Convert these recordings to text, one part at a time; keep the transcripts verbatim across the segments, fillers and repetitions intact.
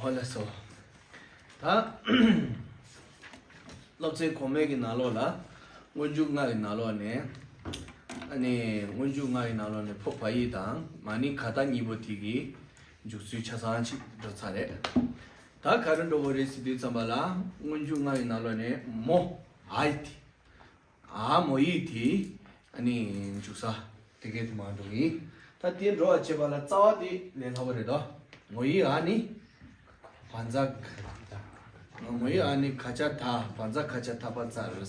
ཨོ་ལགས་སོ། ད་སློབ་ཚན་གོང་མའི་གི་ནང་ལོགས་ལ་སྔོན་འཇུག་ལྔ་ཡི་ནང་ལོགས་ནས། ཨ་ནི་སྔོན་འཇུག་ལྔ་ཡི་ནང་ལོགས་ནས་ཕོ་བ་ཡིག་དང་མ་ནི་ག་ད་གཉིས་པོ་དེ་གི་འཇུག་ཚུལ་ཆ་ཚང་ཅིག་འགྲོ་ཚར་རེད། ད་ག་རེ་འགྲོ་དགོས་རེད་ཟེར་དུས་ཙམ་པ་ལ། སྔོན་འཇུག་ལྔ་ཡི་ནང་ལོགས་ནས་མོ་ཨ་ཡིག་དེ། ཨ་མོ་ཡིག་དེ། ཨ་ནི་འཇུག་ས་དེ་གའི་དེ་མ་འགྲོ་གི། ད་དེ་འགྲོ་བ་བྱེད་པ་ལ་རྩ་བ་དེ་ལས་སླ་བོ་རེད་དོ། མོ་ཡིག་ཨ་ནི་བ་ཛ། མོ་ཡིག་ཨ་ནི་ག་ཅ་ད་བ་ཛ་ག་ཅ་ད་བ་ཛ་རེད།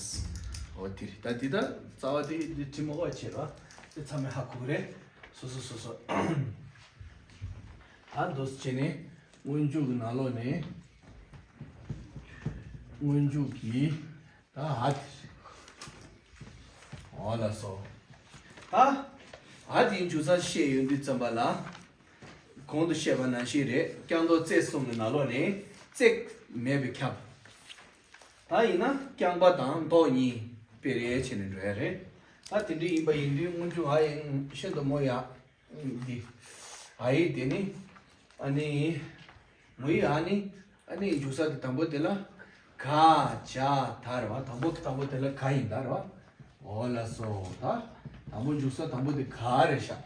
འོ་དེ་རེད། ད་དེ་ད་རྩ་བ་དེ་དེ་ཁྲིམས་འོག་བྱེད་རོགས། དེ་ཚང་མས་ཧ་གོ་གི་རེད། སོ་སོ་སོ་སོ། ད་འདུག་སེ་བྱས་ནས་སྔོན་འཇུག་གི་ནང་ལོགས་ནས། སྔོན་འཇུག་གི། ད་ཨ་དེ་རེད། འོ་ལགས་སོ། ད་ཨ་དེའི་འཇུག་ས་བཤད་ཡོང་དུས་ཙམ་པ་ལ། གོང་དུ་བཤད་པ་ནང་བཞིན་རེད། རྐྱང་ཟློག་རྩེ་གསུམ་གྱི་ནང་ལོགས་ནས་རྩེ་མེད་པས་ཁྱབ། ད་ཡིན་ན་རྐྱང་པ་དང་ཟློག་གཉིས་སྤེལ་རེས་བྱས་ནས་འགྲོ་ཡ་རེད། ད་དེ་འདྲ་ཡིན་པ་ཡིན་དུས་སྔོན་འཇུག་ཨ་ཡིན་ཤིན་ཏུ་མོ་ཡ། འདི། ཨ་ཡིག་དེ་ནི། ཨ་ནི། མོ་ཡིག་ཨ་ནི། ཨ་ནི་འཇུག་ས་དེ་དང་པོ་དེ་ལ། ག་ཇ་ད་རེད་བ། དང་པོ་དང་པོ་དེ་ལ་ག་ཡིན་ད་རེད་བ། འོ་ལགས་སོ། ད་དང་པོ་འཇུག་ས་དང་པོ་དེ་ག་རེད་ཤག་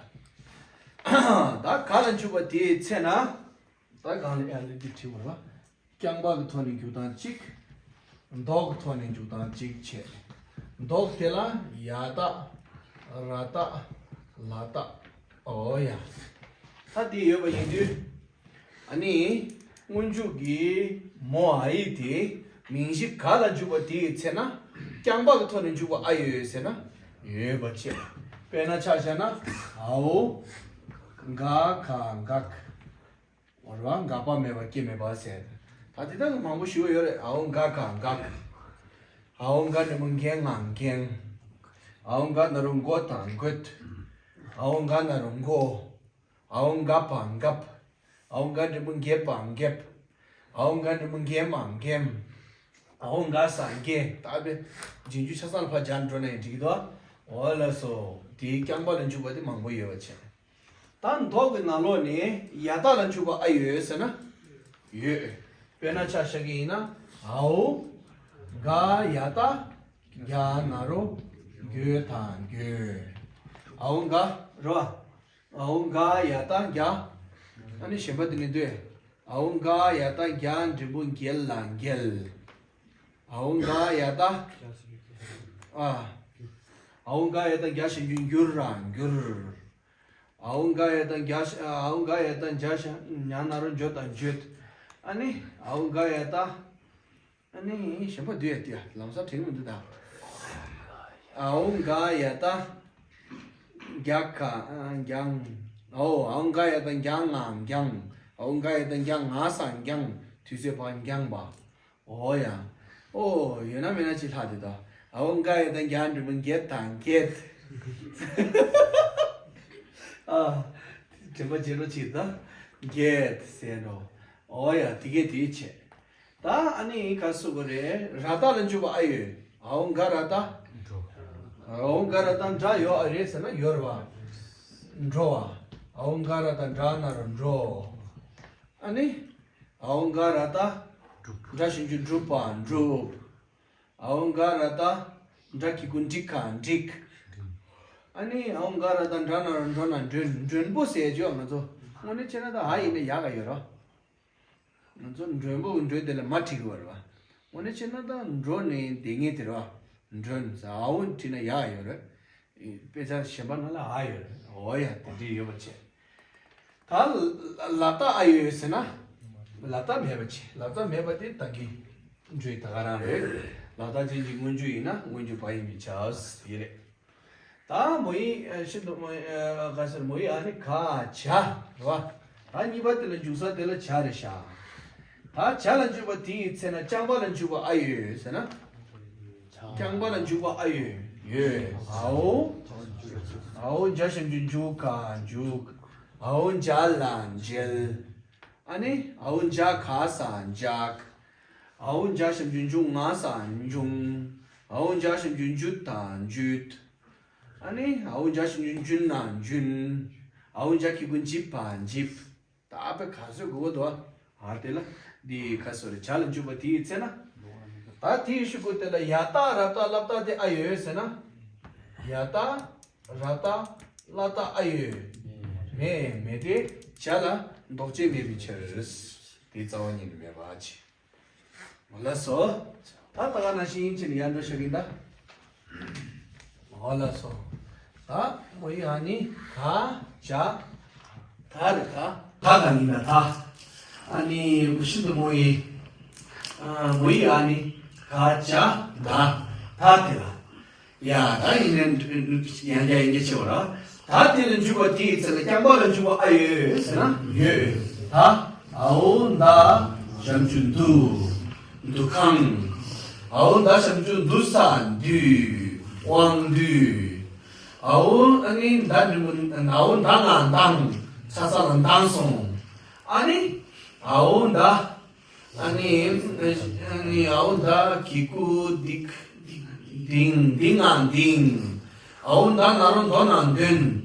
ད་ག་ལ་འཇུག་པ་དེའི་ཚེ་ན། ད་གང་ལ་ཡང་ལ་འདི་བྲིས་པ་རེད་བ། རྐྱང་པ་གི་ཐོག་ནས་འཇུག་སྟངས་གཅིག་ཟློག་གི་ཐོག་ནས་འཇུག་སྟངས་གཅིག་བྱས། ཟློག་དེ་ལ་ཡ་བཏགས། ར་བཏགས། ལ་བཏགས། འོ་ཡ། ད་དེ་ཡོད་པ་ཡིན་དུས། ཨ་ནི། སྔོན་འཇུག་གི་མོ་ཨ་ཡིག་དེ་མིང་གཞི་ག་ལ་འཇུག་པ་དེའི་ཚེ་ན། རྐྱང་པ་གི་ཐོག་ནས་འཇུག་པ་ཨ་ཡོད་ཟེར་ན། ཡོད་པ་བྱས། དཔེར་ན་ཆ་བཞག་ན། འའོ། འགའ་ག་འགག་འོ་རེད་བ། འགག་པ་མེད་པ་སྐྱེ་མེད་པ་ཟེར། ད་དེ་དག་གི་མང་པོ་ཞིག་ཡོད་རེད། འའོ་འགའ་ག་འགག་འའོ་འགའ་འགྲེང་བུ་འགེ་ང་འགེང་། འའོ་འགའ་ན་རོ་མགོ་དང་འགོད། འའོ་འགའ་ན་རོ་མགོ། འའོ་འགའ་བ་འགབ། འའོ་འགའ་འགྲེང་བུ་འགེ་བ་འགེབ། འའོ་འགའ་འགྲེང་བུ་འགེ་མ་འགེམ། འའོ་འགའ་ས་འགེ། ད་དཔེ་རྗེས་འཇུག་ཆ་ཚང་ལ་ཕར་སྦྱར་འགྲོ་ན་ཡང་འགྲིག་གི་འདུག་འོ་ལགས་སོ། དེའི་རྐྱང་པ་ལ་འཇུག་པ་དེ་མང་པོ་ཡོད་པ་བྱས། ད་ཟློག་གི་ནང་ལོགས་ནས་ཡ་བཏགས་ལ་འཇུག་པ་ཨ་ཡོད་ཟེར་ན། ཡོད། དཔེར་ན་ཆ་བཞག་གི་ཡིན་ན། འའོ་འགའ་ཡ་བཏགས་འགྱ་ན་རོ་འགྱོད་དང་འགྱོད། འའོ་འགའ་རེད་བ། འའོ་འགའ་ཡ་བཏགས་འགྱ། ཨ་ནི་གཞན་པ་དེ་ནི་འདོད། འའོ་འགའ་ཡ་བཏགས་འགྱ་འགྲེང་བུ་འགྱེལ་ལ་འགྱེལ། འའོ་འགའ་ཡ་བཏགས། ཨ། འའོ་འགའ་ཡ་བཏགས་འགྱ་ཞབས་ཀྱུ་འགྱུར་ར་འགྱུར། འའོ་འགའ་ཡ་བཏགས་འགྱ་ཞབས། འའོ་འགའ་ཡ་བཏགས་འགྱ་ཞབས་ཉ་ན་རོ་འགྱོ་དང་འགྱོད། ཨ་ནི་འའོ་འགའ་ཡ་བཏགས། ཨ་ནི་གཞན་པ་འདུག་ཡ་དེ་ལམ་སང་དྲན་གི་མི་འདུག་ད། འའོ་འགའ་ཡ་བཏགས། འགྱ་ག་འགྱང་། འའོ་འའོ་འགའ་ཡ་བཏགས་འགྱ་ང་འགྱང་། འའོ་འགའ་ཡ་བཏགས་འགྱ་ང་ས་འགྱང་། དུས་ཚོད་པ་འགྱངས་པ། འོ་ཡ། ཨོ། ཡོད་ན་མེད་ན་ཅིག་ལྷག་དེ་དང་། འའོ་འགའ་ཡ་བཏགས་འགྱ་འགྲེང་བུ་འགྱེད་དང་འགྱེད། ཨ། དྲན་པ་བརྗེད་འགྲོ་ཅིག་དང་། འགྱེད་ཟེར་འགྲོ། འོ་ཡ། དེ་གས་དེ་བྱས། ད་ཨ་ནི་ག་སུ་གོ་རེད། ར་བཏགས་ལ་འཇུག་པ་ཨ་ཡོད། འའོ་འགའ་ར་བཏགས། འའོ་འགའ་ར་བཏགས་འདྲ་ཡོད་ཨ་རེད་ཟེར་ན་ཡོད་རེད་བ། འགྲོ་བ། འའོ་འགའ་ར་བཏགས་འདྲ་ན་རོ་འགྲོ། ཨ་ནི། འའོ་འགའ་ར་བཏགས། འདྲ་ཞབས་ཀྱུ་འགྲུབ་པ་འགྲུབ། འའོ་འགའ་ར་བཏགས། འགྲ་གི་གུ་འགྲིག་ག་འགྲིག་ཨ་ནི་འའོ་འགའ་ར་བཏགས་འདྲ་ན་རོ་འགྲོ་ན་མགྲོན། མགྲོན་པོ་ཟེར་རྒྱུ་ང་ཚོ་དངོས་གནས་བྱས་ན་ད་ཨ་ཡིན་ན་ཡག་ག་ཡོད་རོ། ང་ཚོ་མགྲོན་པོ་གི་མགྲོན་དེ་ལ་མ་བྲིས་གི་བ་རེད་བ། དངོས་གནས་བྱས་ན་ད་འགྲོ་ནས་བསྡད་མཁན་དེ་རེད་བ། མགྲོན་ཟེར་འའོ་བྲིས་ན་ཡག་ཡོད་རེད། དཔེ་ཆ་གཞན་པ་ནང་ལ་ཨ་ཡོད་རེད། འོ་ཡ། དེ་འདྲས་ཡོད་པ་བྱས། ད་ལ་བཏགས་ཨ་ཡོད་ཟེར་ན། ལ་བཏགས་མེད་པ་བྱས། ལ་བཏགས་མེད་པ་དེ་ད་གིན་འགྲོས་ད་ག་རང་རེད། ལ་བཏགས་ཅན་གྱི་སྔོན་འཇུག་ཡིན་ན་སྔོན་འཇུག་བ་ཡིན་མིན་ཆགས་ཡིན་རེད། ད་མོ་ཡིག་ཤིན་ཏུ་མོ་ཡིག་ག་ཟེར། མོ་ཡིག་ཨ་ནི་ག་ཇ་རེད་བ། ད་གཉིས་པ་དེ་ལ་འཇུག་ས་དེ་ལ་ཇ་རེད་ཤག་ད་ཇ་ལ་འཇུག་པ་དེ་ཡི་ཚེ་ན་རྐྱང་པ་ལ་འཇུག་པ་ཨ་ཡོད་ཟེར་ན། རྐྱང་པ་ལ་འཇུག་པ་ཨ་ཡོད། ཡོད། འའོ། འའོ་འཇ་ཞབས་ཀྱུ་འཇུ་ག་འཇུག་འའོ་འཇལ་ལ་འཇལ། ཨ་ནི་འའོ་འཇ་ག་ས་འཇག་འའོ་འཇ་ཞབས་ཀྱུ་འཇུ་ང་ས་འཇུང་། འའོ་འཇ་ཞབས་ཀྱུ་འཇུ་དང་འཇུད། ཨ་ནི་འའོ་འཇ་ཞབས་ཀྱུ་འཇུ་ན་འཇུན། འའོ་འཇ་གི་གུ་འཇིབ་པ་འཇིབ། ད་དཔེ་ག་ཚོད་དགོས་ཀྱི་འདུག་ཨ་དེ་ལ་འདི་ག་སོ་རེ་བྱ་ལ་འཇུག་པ་དེའི་ཚེ་ན། ད་དེའི་ཤུ་གུ་དེ་ལ་ཡ་ཏ་ར་ཏ་ལ་ཏ་དེ་ཨ་ཡོད་ཟེར་ན། ཡ་ཏ་ར་ཏ་ལ་ཏ་ཨ་ཡོད། མེད་མེད་དེ་བྱ་ལ་འདོགས་བྱེད་མེད་པའི་ཕྱིར། དེ་རྩ་བ་ཉིད་ནས་མེད་པ་ཅི། ལགས་སོ། ད་ད་ག་ནང་བཞིན་ཡིན་ཕྱིར་ཡར་འགྲོ་ཤག་ཡིན་ད། ཨོ་ལགས་སོ། ད་མོ་ཡི་ཨ་ནི་ག་བྱ་ད་རེད་ད། ད་ག་ཡིན་ད་ད། ཨ་ནི་མོ་ཤིན་ཏུ་མོ་ཡི། ཨ་མོ་ཡི་ཨ་ནི་ག་བྱ་ད་ད་དེ་ལ། ཡ་ད་ཡིན་ནས་ཡང་བསྐྱར་ཡང་བསྐྱར་བྱེད་པ་ལ། ད་དེ་ལ་འཇུག་པ་དེའི་ཚེ་ལ་རྐྱང་པ་ལ་འཇུག་པ་ཨ་ཡོད་ཟེར་ན་ཡོད། ད་ཨའོ་མདའ་ཞབས་ཀྱུ་མདུ། མདུ་ཁང་། ཨའོ་མདའ་ཞབས་ཀྱུ་མདུ་ས་འདུས། དབང་འདུས། ཨའོ་ཨ་ནི་མདའ་འདི་མོ་ཨའོ་མདའ་ང་མདངས། ས་ས་ལ་མདངས་སོང་། ཨ་ནི་ཨའོ་མདའ། ཨ་ནི་ཨ་ནི་ཨའོ་མདའ་གི་གུ་འདི་འདིང་འདི་ང་འདིང་། ཨའོ་མདའ་ན་རོ་མདོ་ན་འདོན།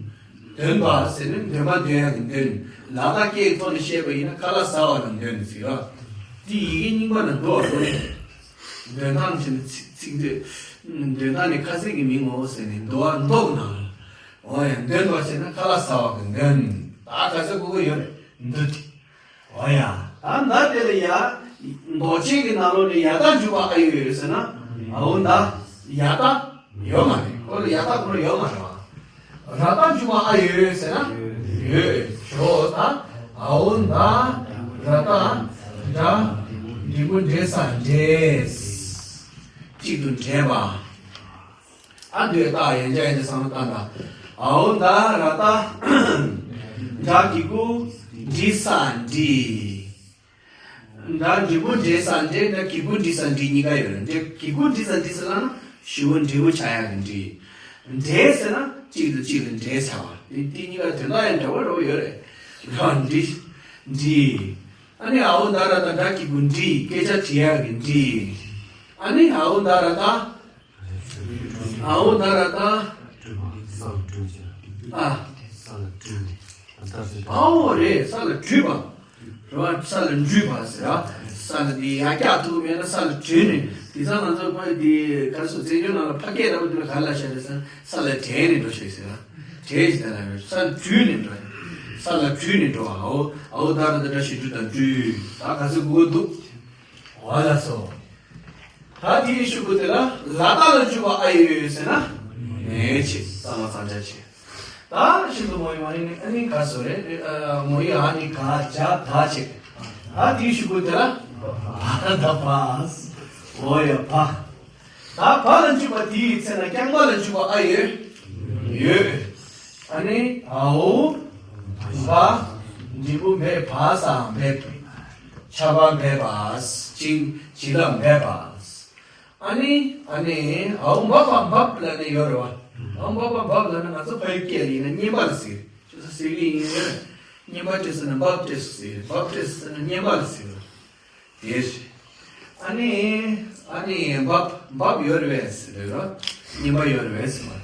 འདོན་པ་ཟེར་ནས་འདོན་པ་འདོན་ཡག་གི་འདོན། ལ་དྭགས་སྐད་ཐོག་ནས་བཤད་པ་ཡིན་ན་ཁ་ལག་ཟ་བ་ལ་འདོན་ཟེར་བ། འདི་ཡི་གེ་རྙིང་པ་ན་འདུག་བ། འདོན་ཐང་ཆེ་ན་ཚིག་ཚིག་འདོད། འདོན་ཐང་ནི་ཁ་ཟས་ཀྱི་མིང་ངོ་ཟེར་ནས་འདོ་བ་འདོག་ན། འོ་ཡ་འདོན་པ་ཟེར་ན་ཁ་ལག་ཟ་བ་གི་འདོན། ད་ག་ཚོད་གོ་གི་ཡོད་རེད་འདུ་དེ། འོ་ཡ། ད་མདའ་དེ་ལ་ཡ། འདོགས་བྱེད་ཀྱི་ནང་ལོགས་ནས་ཡ་ཏ་འཇུག་པ་ཨ་ཡོད་ཡོད་ཟེར་ན། ཨའོ་མདའ། ཡ་ཏ། ཡོད་མ་རེད། ཁོ་ལ་ཡ་ཏ་ཁོ་རང་ཡོད་མ་རེད་བ། ར་ཏ་འཇུག་པ་ཨ་ཡོད་ཟེར་ན། ཡོད། ཞོག་ད། ཨའོ་མདའ། ར་ཏ། འདྲ། འབྲས་བུ་འབྲས་ས་འབྲས། གཅིག་ཏུ་འདྲེས་པ། ཨ་འདོད་རྟགས་ཡན་ཆད་ཡན་ཆད་བསམ་བློ་བཏང་དང་། ཨའོ་མདའ་ར་ཏ། འདྲ་གི་གུ། འདྲི་ས་འདྲི། འདྲ་འབྲས་བུ་འབྲས་ས་འབྲས། འདྲ་གི་གུ་འདྲི་ས་འདྲི་གཉིས་ཀ་ཡོད་རེད། འདྲ་གི་གུ་འདྲི་ས་འདྲི་ཟེར་ལབ་ན་ཞི་བ་འབྲས་བུ་ཆགས་ཡག་གི་འབྲས། འབྲེལ་ཟེར་ན་གཅིག་དང་གཅིག་ལ་འབྲེལ་ཚར་བ། དེ་དེ་གཉིས་ཀ་དོན་དག་ཡང་འདྲ་བོ་འདྲ་བོ་ཡོད་རེད། ར་འདྲི། འདྲི། ཨ་ནི་ཨའོ་མདའ་ར་ཏ་འདྲ་གི་གུ་འདྲི། སྐད་ཆ་དྲི་ཡག་གི་འདྲི། ཨ་ནི་ཨའོ་མདའ་ར་ཏ། ཨའོ་མདའ་ར་ཏ། ཨ། ཨའོ་རེད། ས་ལ་བྲུས་པ། རེད་བ། ས་ལ་འབྲུས་པ་ཟེར་ར། ས་ལ་འདི་ཡར་བཀྱག་ཐུབ་མེད་ན་ས་ལ་བྲུས་ནས། དེང་སང་ང་ཚོ་ཕ་འདི་ག་རེ་ཟེར། བཙན་བྱོལ་ནང་ལ་ཕ་སྐད་འདྲ་པོ་འདི་ལ་ག་རེ་ལབ་ཤག་རེད་ཟེར་ན། ས་ལ་བྲེས་ནས་འགྲོ་ཤག་ཟེར་ར། བྲེས་ཟེར་ན་ས་ལ་བྲུས་ནས་འགྲོ། ས་ལ་བྲུས་ནས་འགྲོ་བ། ཨའོ་ཨའོ་མདའ་ར་ཏ་འདྲ་བྱེད་འབྲུ་དང་འབྲུས། ད་ག་ཚོད་གོ་གི་འདུག་འོ་ལགས་སོ། ད་དེའི་ཤུ་གུ་དེ་ལ་ལ་དྭགས་ལ་འཇུག་པ་ཨ་ཡོད་ཟེར་ན། མེད་ཅེས་གཙང་མ་གཙང་ཆ་ཆེ། ད་ཤིན་ཏུ་མོ་ཡི་མ་ནི་ཨ་ནི་ག་སོ་རེད། མོ་ཡི་ཨ་ནི་ག་བྱ་ད་ཆེ། ད་དེའི་ཤུ་གུ་དེ་ལ་བ་ད་བ། འོ་ཡ་བ། ད་བ་ལ་འཇུག་པ་དེའི་ཚེ་ན་རྐྱང་པ་ལ་འཇུག་པ་ཨ་ཡོད། ཡོད། ཨ་ནི་ཨའོ་བ། འབྲས་བུ་འབད་བ་ས་འབད། ཆ་བ་འབད་བ། བྱིན་བྱིན་རླབས་འབད་བ། ཨ་ནི་ཨ་ནི་ཨའོ་འབབ་པ་འབབ་ལབ་ནས་ཡོད་རེད་བ། ཨའོ་འབབ་པ་འབབ་ལབ་ན་ང་ཚོ་ཕ་ཡུལ་སྐད་ལ་ཡིན་ན་སྙན་པ་ལ་ཟེར། ཅི་ཟེར་གི་ཡིན་ཟེར་ན། སྙན་པ་སྤྲད་ཟེར་ན་འབབ་སྤྲད་ཟེར། འབབ་སྤྲད་ཟེར་ན་སྙན་པ་ལ་ཟེར། དེ་རེད། ཨ་ནི་ཨ་ནི་འབབ་འབབ་ཡོད་རེད་པས་ཟེར་རོ། སྙན་པ་ཡོད་རེད་པས་ཟེར་བ།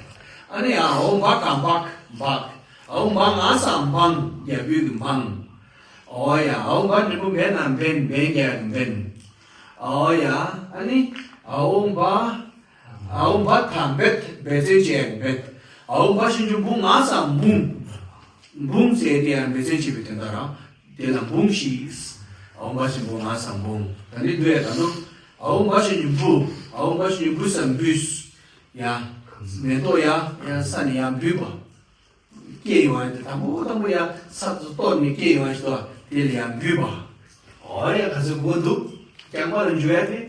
ཨ་ནི་ཨའོ་འབའ་ག་འབག་འབག། ཨའོ་འབའ་ང་ས་འབང་། རྒྱ་བོད་ཀྱི་འབང་། ཨོ་ཡ། ཨའོ་འབའ་འབྲས་བུ་འབད་ན་འབེན། འབེན་རྒྱག་གི་འབེན། ཨོ་ཡ། ཨ་ནི་ཨའོ་འབའ། ཨའོ་འབའ་ད་འབད། འབད་བརྩོན་བྱེད་ཡག་གི་འབད། ཨའོ་འབའ་ཞབས་ཀྱུ་འབུ་ང་ས་འབུང་། འབུང་ཟེར་དེ་ཡང་འབད་བརྩོན་བྱེད་པའི་དོན་དག་རང་། དེ་ལ་འབུང་ཞིག། ཨའོ་འབའ་ཞབས་ཀྱུ་འབུ་ང་ས་འབུང་། ད་ནི་འདུག་ཡ་ད་ནོ། ཨའོ་འབའ་ཞབས་ཀྱུ་འབུ། ཨའོ་འབའ་ཞབས་ཀྱུ་འབུ་ས་འབུས། ཡ། མེ་ཏོག་ཡ་ཡ་ས་ནི་ཡ་འབུས་པ། སྐྱེ་ཡོང་ཡ་དེ་དང་པོ་དང་པོ་ཡ་ས་དུ་གཏོར་ནས་སྐྱེ་ཡོང་ཡ་ཞིག་ཏོ། དེ་ལ་ཡ་འབུས་པ། ཨོ་ཡ་ག་ཚོད་གོ་འདུག་རྐྱང་པ་ལ་འཇུག་ཡ་དེ།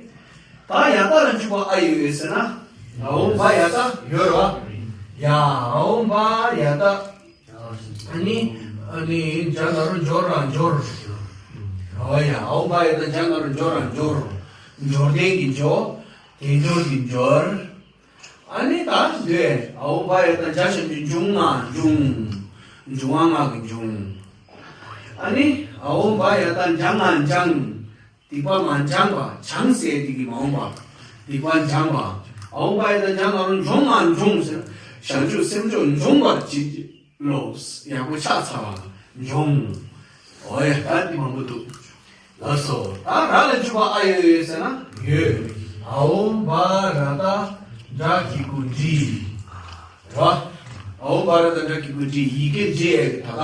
ད་ཡ་ཏ་ལ་འཇུག་པ་ཨ་ཡོད་ཡོད་ཟེར་ན། ཨའོ་འབའ་ཡ་ཏ་ཡོད་རེད་བ། ཡ་ཨའོ་འབའ་ཡ་ཏ། ཨ་ནི་ཨ་ནི་འཇ་ན་རོ་འཇོ་ར་འཇོར། ཨོ་ཡ་ཨའོ་འབའ་ཡ་ཏ་འཇ་ན་རོ་འཇོ་ར་འཇོར། འབྱོར་ལྡན་གྱི་འབྱོར། དལ་འབྱོར་གྱི་འབྱོར། ཨ་ནི་ད་འདོད། ཨའོ་འབའ་ཡ་ཏ་འཇ་ཞབས་ཀྱུ་འབྱུང་ང་འབྱུང་། འབྱུང་བ་ང་གི་འབྱུང་། ཨ་ནི་ཨའོ་འབའ་ཡ་ཏ་འཇ་ང་འཇང་། སྡིག་པ་ང་འཇང་བ། འཇང་ཟེར་དེ་གི་མ་འོངས་པ། སྡིག་པ་འཇང་བ། ཨའོ་འབའ་ཡ་ཏ་འཇ་ང་རོ་འཇོང་ང་འཇོང་ཟེར། བྱང་ཆུབ་སེམས་མཆོག་འབྱོངས་པར་བྱེད། ལོ། ཡག་པོ་ཆགས་ཚར་བ་ལ་འབྱོངས། འོ་ཡ་ད་འདི་མང་པོ་འདུག་ལགས་སོ། ད་ར་ལ་འཇུག་པ་ཨ་ཡོད་ཡོད་ཟེར་ན་ཡོད། ཨའོ་བ་ར་ཏ་འདྲ་གི་གུ་འདྲི། ར། ཨའོ་བ་ར་ཏ་འདྲ་གི་གུ་འདྲི། ཡི་གེ་འདྲི་ཡ་གི་ད་ག་བ།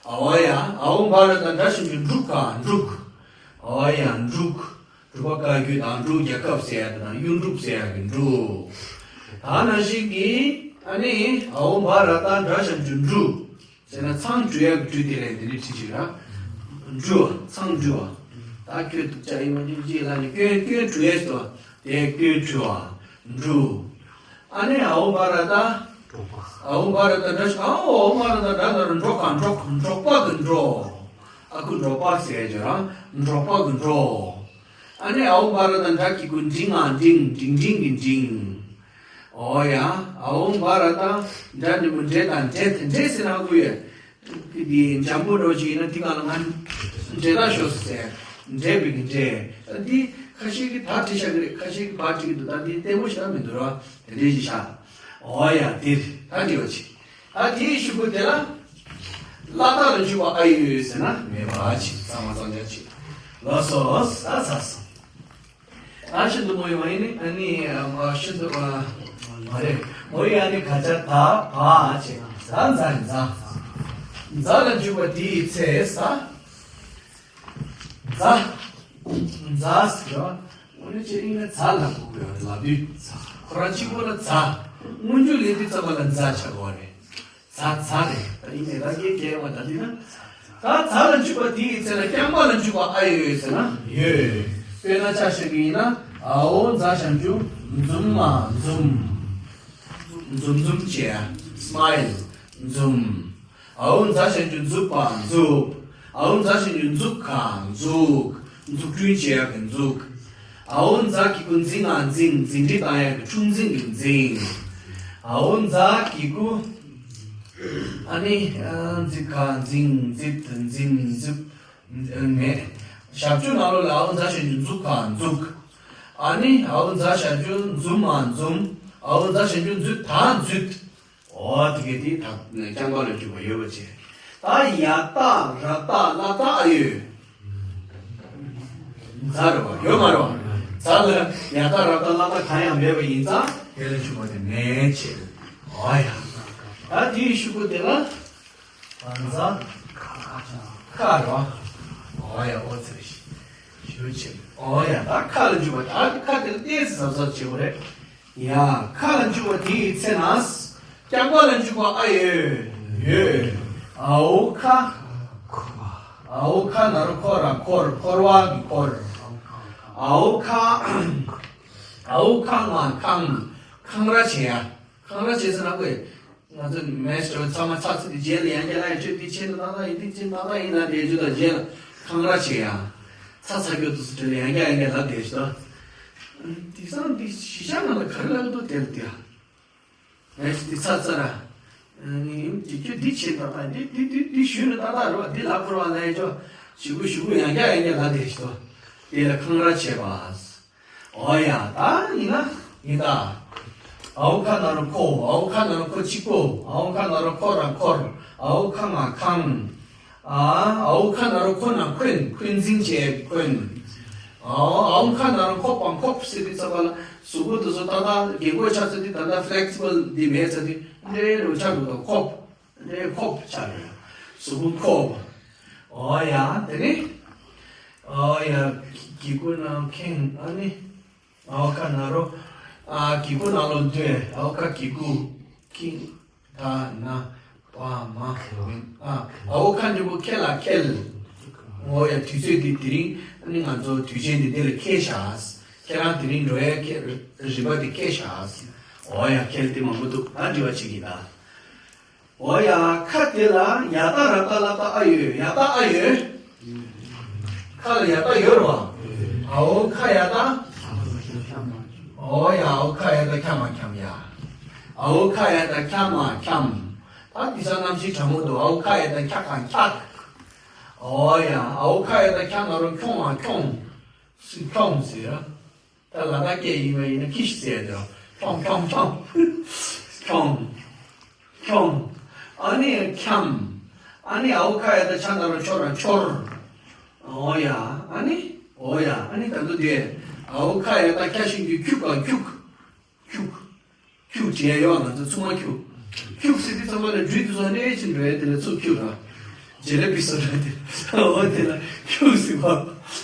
ཨའོ་ཡ། ཨའོ་བ་ར་ཏ་འདྲ་ཞབས་ཀྱུ་འབྲུག་ག་འབྲུག་ཨའོ་ཡ་འབྲུག་འབྲུག་པ་བཀའ་བརྒྱུད་དང་འབྲུག་རྒྱལ་ཁབ་ཟེར་ཡ་དེ་དང་གཡུ་འབྲུག་ཟེར་ཡ་གི་འབྲུག་ད་ནང་བཞིན་གྱི་ཨ་ནི་ཨའོ་བ་ར་ཏ་འདྲ་ཞབས་ཀྱུ་འབྲུག་ཟེར་ན་མཚང་འབྲུ་ཡ་གི་འབྲུ་དེ་ལས་འདི་འདྲ་བྲིས་ཤིག་ར། འབྲུ་བ། མཚང་འབྲུ་བ། ད་ཁྱོད་སྡུག་ཅག་ཡིན་མ་ཡིན་ཅི་ལ་ནི་སྐྱོན་སྐྱོན་འབྲུ་ཡ་ཟེར་བ་དེ་སྐྱོན་འབྲུ་བ། འབྲུ། ཨ་ནི་ཨའོ་བ་ར་ཏ། ཨའོ་བ་ར་ཏ་འདྲ་ཞིག་ཨའོ་ཨའོ་བ་ར་ཏ་འདྲ་ན་ར་འབྲོག་ག་འབྲོག་འབྲོག་པ་གི་འབྲོག་ཨ་ཁུ་འབྲོག་པ་ཟེར་ཡ་ཅོ་ར། འབྲོག་པ་གི་འབྲོག་ཨ་ནི་ཨའོ་བ་ར་ཏ་འདྲ་གི་གུ་འབྲི་ང་འབྲིང་འབྲིང་འབྲིང་གི་འབྲིང་། ཨོ་ཡ། ཨའོ་བ་ར་ཏ་འདྲ་འབྲི་མོ་འདྲེ་དང་འདྲེ་དེ་འདྲེ་ཟེར་ན་ཨ་ཁུ་ཡ། འདི་འཇམ་པོ་འགྲོ་ཅིག་ཡིན་ན་འདི་ག་ལ་ང་འདྲེ་ད་ཤོ་ཟེར། འདྲེ་བི་གི་འདྲེ། ད་འདི་ཁ་ཤས་ཀྱིས་ད་བྲིས་བཞག་གི་རེད། ཁ་ཤས་ཀྱིས་བ་བྲིས་ཀྱི་འདུག་ད་འདི་ལྟད་མོ་ཞིག་ལ་མི་འདུག་ར། དེ་འདྲས་ཞིག་བཞག་ཨོ་ཡ་འདིར་ད་འདྲི་བ་ཅིག་ད་དེའི་གཞུག་གུ་དེ་ལ། ལ་དྭགས་ལ་འཇུག་པ་ཨ་ཡོད་ཟེར་ན་མེད་པ་ཅིག་གཙང་མ་གཙང་རྐྱང་ཅིག་ལགས་སོ། ས་ས་ས། ཨ་ཤི་འདུག་མོ་ཡོང་ཡིན་ནི་ཨ་ནི་ཨ་ཤི་འདུག་ཨ་མ་རེད། མོ་ཡི་ཨ་ནི་ཁ་ཆ་ད་བ་ཅེ་ད་འཛའ་རེད་འཛའ། འཛའ་ལ་འཇུག་པ་དེའི་ཚེ་ས། འཛའ། འཛའ་ཟེར་བ། འོ་ནི་ཅེ་ཨིན་ན་འཛའ་ལ་གོ་དགོས་ལབ་དུས་ཁོ་རང་གཅིག་པོ་ལ་འཛའ། སྔོན་འཇུག་ལས་དུས་ཙམ་པ་ལ་འཛའ་ཆགས་དགོས་རེད། ཛ་ཛ་རེད། ད་ཡིན་ནའི་ར་སྐད་རྒྱས་པ་ད་འདི་ན། ད་ཛ་ལ་འཇུག་པ་དེ་ཡི་ཚེ་ན་རྐྱང་པ་ལ་འཇུག་པ་ཨ་ཡོད་ཡོད་ཟེར་ན་ཡོད། དཔེར་ན་ཆ་བཞག་གི་ཡིན་ན་ཨའོ་ཛ་ཞབས་ཀྱུ་འཛུམ་མ་འཛུམ། འཛུམ་འཛུམ་བྱས། སྨའིལ། འཛུམ། ཨའོ་ཛ་ཞབས་ཀྱུ་འཛུབ་པ་འཛུབ། ཨའོ་ཛ་ཞབས་ཀྱུ་འཛུག་ག་འཛུག་འཛུགས་སྐྲུན་བྱེད་ཡག་གི་འཛུག་ཨའོ་ཛ་གི་གུ་འཛིང་ང་འཛིང་འཛིང་རེས་བཏང་ཡག་གི་འཁྲུག་འཛིང་གི་འཛིང་། ཨའོ་ཛ་གི་གུ། ཨ་ནི། འཛིབ་ག་འཛིང་འཛིབ་འཛིང་འཛིབ། མེད། ཞབས་ཀྱུ་ནང་ལོགས་ལ་ཨའོ་ཛ་ཞབས་ཀྱུ་འཛུག་ག་འཛུག་ཨ་ནི་ཨའོ་ཛ་ཞབས་ཀྱུ་འཛུམ་མ་འཛུམ། ཨའོ་ཛ་ཞབས་ཀྱུ་འཛུད་ད་འཛུད། ཨོ་དེ་གས་དེ་ད་རྐྱང་པ་ལ་འཇུག་པ་ཡོད་པ་བྱས། ད་ཡ་ཏ་ར་ཏ་ལ་ཏ་ཨ་ཡོད། ཛ་རེད་བ་ཡོད་མ་རེད་བ། ཛ་ལ་ཡ་ཏ་ར་ཏ་ལ་ཏ་གང་ཡང་མེད་པ་ཡིན་ཙང་དེ་ལ་འཇུག་པ་དེ་མེད་བྱས། ཨོ་ཡ། ད་དེའི་གཞུག་གུ་དེ་ལ། ད་ཛ། ཁ་རེད་བ། ཨོ་ཡ་ཨོ་ཙི་རེ་ཞུ་བྱས། ཨོ་ཡ་ད་ཁ་ལ་འཇུག་པ་ད་ཁ་དེ་ལ་ཏོག་ཙམ་གཟབ་གཟབ་བྱེད་དགོས་རེད། ཡ། ཁ་ལ་འཇུག་པ་དེའི་ཚེ་ན། རྐྱང་པ་ལ་འཇུག་པ་ཨ་ཡོད། ཡོད། ཨའོ་ཁ། ཨའོ་ཁ་ན་རོ་ཁོ་ར་འཁོར་འཁོར་བ་གི་འཁོར། ཨའོ་ཁ། ཨའོ་ཁ་ང་ཁང་། ཁང་ར་བྱེད་ཡ། ཁང་ར་བྱེད་ཟེར་ན་གོ་ང་ཚོ་མེ་སི་ཏྲ་ཚང་མ་ཚ་ཚ་དེ་རྗེས་ལ་ཡང་བསྐྱར་ལ་ཡང་ཆོས་འདི་ཆེ་ན་ཏག་ཏག་ཡིན་འདི་ཆེ་ན་ཏག་ཏག་ཡིན་ལབ་དེ་ཆོས་དང་རྗེས་ལ་ཁང་ར་བྱེད་ཡ། ཚ་ཚ་སྐྱོ་དུ་སུ་དྲི་ལ་ཡང་བསྐྱར་ཡང་བསྐྱར་ལབ་དེ་ཆོས་དང་། དེང་སང་འདི་གཞིས་ཆགས་ནང་ལ་ག་རེ་ལབ་འདུག་དེ་ལ་དེ་ཡ། ངས་འདི་ཚ་ཚ་ར། ངས་འདི་ཁྱོད་འདི་བྱེད་ད་ད་འདི་འདི་འདི་འདི་ཞུས་ན་ཏག་ཏག་རེད་བ། འདི་ལབ་དགོས་རེད་བ་ལབ་ཡ་ཅོ། ཞུ་གུ་ཞུ་གུ་ཡང་བསྐྱར་ཡང་བསྐྱར་ལབ་དེ་ཞུ། དེ་ལ་ཁང་ར་བྱེད་པ། ཨོ་ཡ་ད་ཡིན་ན་ཡིན་ད། ཨའོ་ཁ་ན་རོ་ཁོ། ཨའོ་ཁ་ན་རོ་ཁོ་གཅིག་པོ། ཨའོ་ཁ་ན་རོ་ཁོ་ར་འཁོར། ཨའོ་ཁ་ང་ཁང་། ཨ། ཨའོ་ཁ་ན་རོ་ཁོ་ན་འཁོན། འཁོན་འཛིང་བྱེད་འཁོན། ཨའོ་ཨའོ་ཁ་ན་རོ་ཁོ་པ་འཁོབ་ཟེར་དུས་ཙམ་པ་ལ་གཟུགས་པོ་དེ་ཚོ་ཏག་ཏག་རྒན་གོག་ཆགས་ཚར་དུས་ད་ལྟ་ཕི་ལེག་སི་བལ་འདི་མེད་ཚར་དུས་འདྲེ་རུ་ཆགས་འགྲོ་དང་འཁོབ། འདྲེ་འཁོབ་ཆགས་རེད། གཟུགས་པོ་འཁོབ། ཨོ་ཡ་དེ་ནི། ཨོ་ཡ། གི་གུ་ན་ཁེང་ཨ་ནི། ཨའོ་ཁ་ན་རོ། ཨ་གི་གུ་ན་ལོ་འདོད། ཨའོ་ཁ་གི་གུ། ཁིང་། ད་ན་པ་མ། ཨ་ཨའོ་ཁ་འདི་གུ་ཁེ་ལ་ཁེལ། ཨོ་ཡ་དུས་ཚོད་འདི་དེ་རིང་ཨ་ནི་ང་ཚོ་དུས་ཆེན་འདི་འདི་ལ་ཁེལ་ཤག་ཁྱེད་རང་དེ་རིང་འགྲོ་ཡ་ཁེ་རིམ་པ་འདི་ཁེལ་ཤག་ཨོ་ཡ་ཁེལ་ཏེ་མང་པོ་འདུག་ད་འདྲི་བ་བྱེད་ཀྱི་ད། ཨོ་ཡ་ཁ་དེ་ལ་ཡ་ཏ་ར་ཏ་ལ་ཏ་ཨ་ཡོད། ཡ་ཏ་ཨ་ཡོད། ཁ་ལ་ཡ་ཏ་ཡོད་རེད་བ། ཨའོ་ཁ་ཡ་ཏ། ཨོ་ཡ་ཨའོ་ཁ་ཡ་ཏ་ཁྱ་མ་འཁྱམ་ཡ། ཨའོ་ཁ་ཡ་ཏ་ཁྱ་མ་འཁྱམ། ད་དེ་ས་གནམ་གཤིས་གྲང་མོ་འདུག་ཨའོ་ཁ་ཡ་ཏ་ཁྱ་གང་འཁྱག་ཨོ་ཡ་ཨའོ་ཁ་ཡ་ཏ་ཁྱ་ན་རོ་ཁྱོང་མ་འཁྱོང་། སུ་འཁྱོང་ཟེར། ད་ལ་དྭགས་སྐད་ཡིན་པ་ཡིན་ན་ཁྱི་ཤི་ཟེར་ཡ་དེ་རེད། ཁྱོང་ཁྱོང་ཁྱོང་། ཁྱོང་། ཁྱོང་། ཨ་ནི་འཁྱམ། ཨ་ནི་ཨའོ་ཁ་ཡ་ཏ་ཁྱ་ན་རོ་ཁྱོ་ར་འཁྱོར། ཨོ་ཡ། ཨ་ནི། ཨོ་ཡ། ཨ་ནི་ད་དུང་དེ། ཨའོ་ཁ་ཡ་ད་ཁྱ་ཞབས་ཀྱུ་ཁྱུག་ག་ཁྱུག་ཁྱུག་ཁྱུག་བྲིས་ཡ་ཡོད། ང་ཚོ་ཚང་མ་ཁྱུག་ཁྱུག་ཟེར་དུས་ཚང་མ་ལ་འགྲུལ་དུ་སོང་ནས་ཕྱིན་འགྲོ་ཡ་དེ་ལ་ཚུགས་ཁྱུག་ར། ཇེ་ལེ་བི་སོ་ར་དེ། ཨོ་དེ་ལ་ཁྱུག་ཟེར་བ།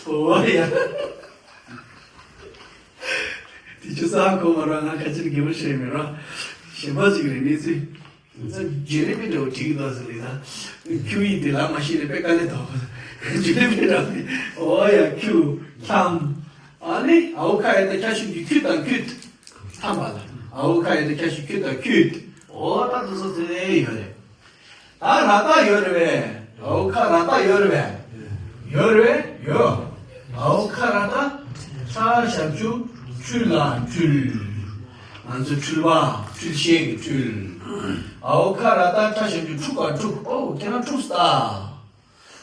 ཨོ་ཡ། དེ་ཆུ་ས་གོ་མ་ར། ང་ཁ་ཆེར་དགེ་བ་བཤད་མེད་ར། གཞན་པ་ཅིག་རེད་གནས་ཚུལ། ང་ཚོ་ཇེ་ལེ་བི་འདྲ་བོ་བྲིས་ཀྱི་འདུག་ཟེར་ལེ་ད། ཁྱུག་ཡིག་དེ་ལ་མ་ཤེས་ནས་དཔེ་དཀའ་ལས་ཐོག་ཇེ་ལེ་བི་འདྲ་བོ། ཨོ་ཡ་ཁྱུག་ཁྱམ། ཨ་ནི་ཨའོ་ཁ་ཡ་ད་ཁྱ་ཞབས་ཀྱུ་ཁྱུ་དང་ཁྱུད། ཐམ་པ་ལ། ཨའོ་ཁ་ཡ་ད་ཁྱ་ཞབས་ཀྱུ་ཁྱུ་དང་ཁྱུད། ཨོ་ད་དེ་ཚོ་དེ་ནས་ཡོད་རེད། ད་ར་ཏ་ཡོད་རེད་པས། ཨའོ་ཁ་ར་ཏ་ཡོད་རེད་པས། ཡོད་རེད་པས། ཡོད། ཨའོ་ཁ་ར་ཏ། ཁྲ་ཞབས་ཀྱུ་ཁྲུ་ལ་འཁྲུལ། ང་ཚོ་འཁྲུལ་པ། འཁྲུལ་ཤེས་ཀྱི་འཁྲུལ། ཨའོ་ཁ་ར་ཏ་ཁྲ་ཞབས་ཀྱུ་ཁྲུ་ག་འཁྲུག་ཨོ་ཁྱེད་རང་འཁྲུག་ས།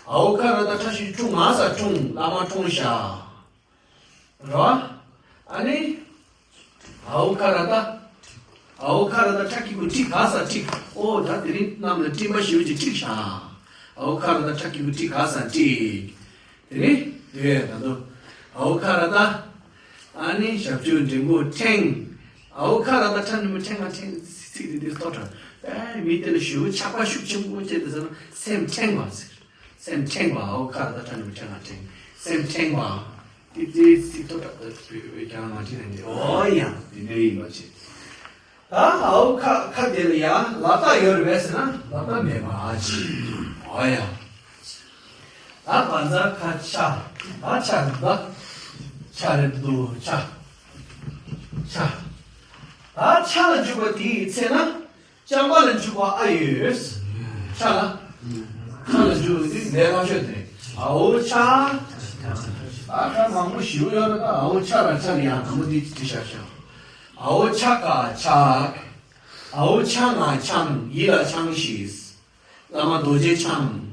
ཨའོ་ཁ་ར་ཏ་ཁྲ་ཞབས་ཀྱུ་ཁྲུ་ང་ས་ཁྲུང་། བླ་མ་ཁྲུང་ཤ། རོ། ཨ་ནི། ཨའོ་ཁ་ར་ཏ། ཨའོ་ཁ་ར་ཏ་ཁྲ་གི་གུ་ཁྲི་ག་ས་ཁྲིག་ཨོ་ད་དེ་རིང་གནམ་ལ་སྤྲིན་པ་ཞེ་པོ་ཅིག་འཁྲིགས་ཤག་ཨའོ་ཁ་ར་ཏ་ཁྲ་གི་གུ་ཁྲི་ག་ས་ཁྲིག་དེ་ནི་དེ་བས་ད་དོ། ཨའོ་ཁ་ར་ཏ། ཨ་ནི་ཞབས་ཀྱུ་འགྲེང་བུ་ཕྲེང་། ཨའོ་ཁ་ར་ཏ་ཁྲ་འགྲེང་བུ་ཕྲེང་ང་ཕྲེང་ཚིག་དེ་དེ་ལྟོ་དྲ། ཨེ་མི་དེ་ལ་ཞེ་པོ་ཆགས་པ་ཤུགས་ཆེན་པོ་བྱས་ཏེ་ཟེར་ན་སེམས་ཕྲེང་བ་ཟེར། སེམས་ཕྲེང་བ། ཨའོ་ཁ་ར་ཏ་ཁྲ་འགྲེང་བུ་ཕྲེང་ང་ཕྲེང་། སེམས་ཕྲེང་བ། ཏི་ཏི་སི་ཏོ་ཏ་ཏ་སི་ཀྱང་མ་ཏི་ནན་ཏི། ཨོ་ཡ། དེ་འདྲ་ཡིན་པ་ཆེ། ད་ཨའོ་ཁ་ཁ་དེ་ལ་ཡ་ལ་ཏ་ཡོད་རེད་པས་ཟེར་ན་ལ་ཏ་མེད་པ་ཨ་ཆི། ཨོ་ཡ། ད་བ་ཛ་ཁ་ཆ། ད་ཆ་རེད་ད། ཆ་རེད་འདུག་ཆ། ཆ། ད་ཆ་ལ་འཇུག་པ་དེའི་ཚེ་ན། རྐྱང་པ་ལ་འཇུག་པ་ཨ་ཡོད། ཆ་ལ། ཆ་ལ་འཇུག་པ་དེ་ལས་སླ་ཤོས་དེ་རེད། ཨའོ་ཆ། ཨ་ཁ་མང་པོ་ཞིག་ཡོད་རེད་ད། ཨའོ་ཆ་ར་ཆ་ལ་ཡང་དང་པོ་དེ་ཅི་ཤ་ཤ། ཨའོ་ཆ་ག་ཆག་ཨའོ་ཆ་ང་ཆང་། ཡིད་ལ་ཆང་ཞིག་བླ་མ་རྡོ་རྗེ་འཆང་།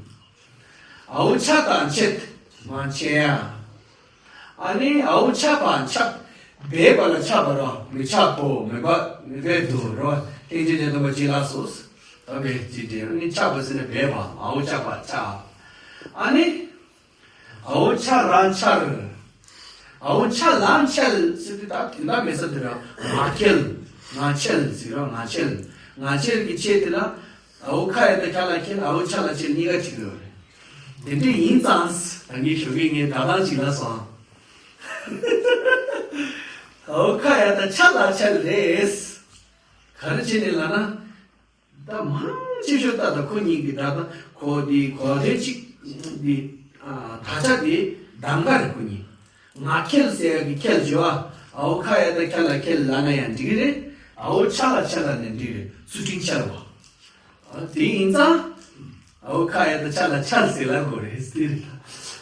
ཨའོ་ཆ་དང་ཆད། མ་ཆད་ཡ། ཨ་ནི་ཨའོ་ཆ་པ་ཆག་སྦས་པ་ལ་ཆགས་པ་རོ། མི་ཆགས་པོ་མེད་པ་རེད་འདུག་རོ། ལྷན་ཅིག་ཉན་སྟོན་པ་ཅི་ལ་སོ། ད་བས་ཅི་དེ་ནི་ཆགས་པ་ཟེར་ན་སྦས་པ། ཨའོ་ཆ་པ་ཆག་ཨ་ནི། ཨའོ་ཆ་ར་འཆར། ཨའོ་ཆ་ལ་འཆལ་ཟེར་དུས་ད་དེ་འདྲ་མེད་ས་དེ་ར་ང་འཁྱལ། ང་འཆལ་ཟེར་ར་ང་འཆལ། ང་འཆལ་གྱི་ཆེད་དེ་ལ་ཨའོ་ཁ་ཡ་ད་ཁ་ལ་འཁྱལ། ཨའོ་ཆ་ལ་འཆལ་གཉིས་ཀ་གཅིག་ཡོད་རེད། དེ་འདྲ་ཡིན་ཙང་ད་ངས་ཞོགས་ཀས་ངས་ད་ལྟ་ཅིག་ལ་སོང་། ཨའོ་ཁ་ཡ་ད་ཆ་ལ་འཆལ་རེད། ག་རེ་བྱས་ནས་ལབ་ན། ད་མང་ཆེ་ཤོས་ད་ལྟ་ཁོ་གཉིས་ཀྱི་སྒྲ་གདངས་ཁོ་དེ་གོ་དོན་གཅིག་དེ། ཨ་ད་ཆ་དེ་གདམ་ག་རེད་ཁོ་གཉིས། ང་འཁྱལ་ཟེར་ཡག་གི་འཁྱལ་བྱེད་པ། ཨའོ་ཁ་ཡ་ད་ཁ་ལ་འཁྱལ་ལབ་ན་ཡང་འགྲིག་གི་རེད། ཨའོ་ཆ་ལ་འཆལ་ལབ་ན་འགྲིག་གི་རེད། ཚུལ་ཁྲིམས་འཆལ་བ། ཨ་དེ་ཡིན་ཙང་། ཨའོ་ཁ་ཡ་ད་ཆ་ལ་འཆལ་ཟེར་ལབ་དགོས་རེད་དེ་རེད།